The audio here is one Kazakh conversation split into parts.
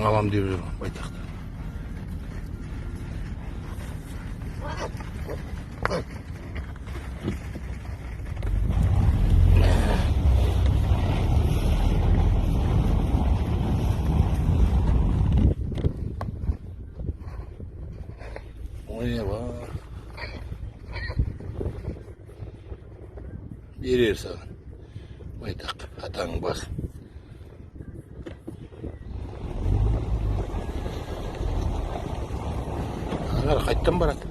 Алам деп жүр байтақты. Ойбай. Берер саған. Байтақ, атаң бас. Ағар қайттан барады.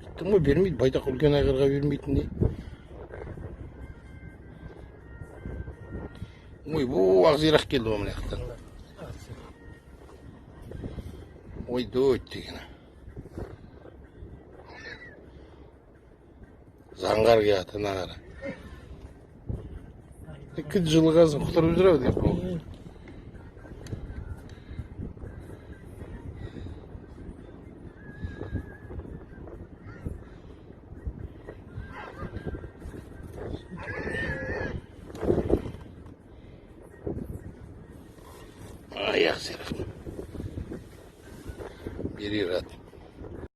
Айттым ғой, бермейді. Байтақ үлкен айғырға бермейтін не. Ой, бұл Ақзирақ келді ғой мына жақтан. Ой, дөт деген. Заңғар келді, ана қара. Күн жылығасын құтырып жүр ау деп бұл. Ай, Ақзирақ. Берер ат.